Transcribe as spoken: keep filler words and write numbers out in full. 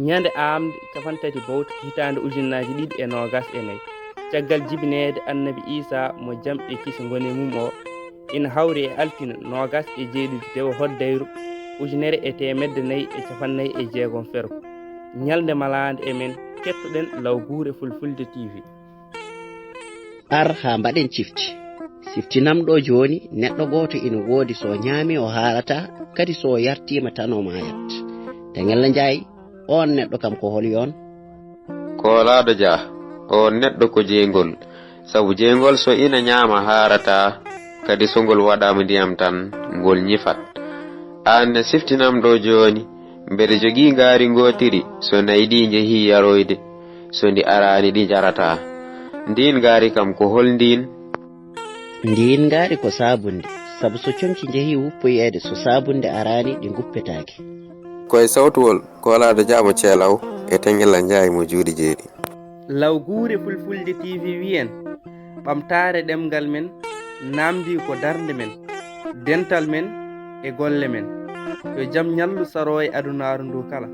Ñande aamde capantati bowta hitaande ujunnaaji ɗiɗi e noogas e nayi, caggal jibineede Annabi Iisaa mo jam e kisi ngoni e mum o, ina hawri e altine noogas e jeeɗiɗi dewo hoddayru ujunere e teemedde nayi e capannay e jeegom ferko. Ñalnde malaande e men kettoɗen law guure Fulfulde T V. Ar haa mbaɗen cifti. Siftinam ɗo jooni, neɗɗo gooto ina woodi, so o ñaami o haarataa, kadi so o yartiima tan o maayat. Tengella Njaay, oon neɗɗo kam ko holi oon? Koolaaɗo Jah, oon neɗɗo ko jeyngol, sabu jeyngol so ina ñaama haarataa, kadi so ngol waɗaama ndiyam tan ngol ñifat. Aan ne siftinam ɗo jooni, mbeɗa jogii ngaari ngootiri, so nayi ɗii njehii yaroyde, so ndi araani ɗi njarataa. Ndiin ngaari kam ko hol ndiin? Ndiin ngaari ko saabunde, sabu so comci njehii wuppoyeede, so saabunde araani ɗi nguppetaake. Ko e sawtuwol Koolaaɗo Jah mo Ceelaw e Tengella Njaay mo Juuɗe Jeeɗi. Law guure Fulfulde T V wiyen, ɓamtaare ɗemngal men, naamndii ko darnde men, dental men e golle men. Yo jam ñallu saroo e adunaaru ndu kala.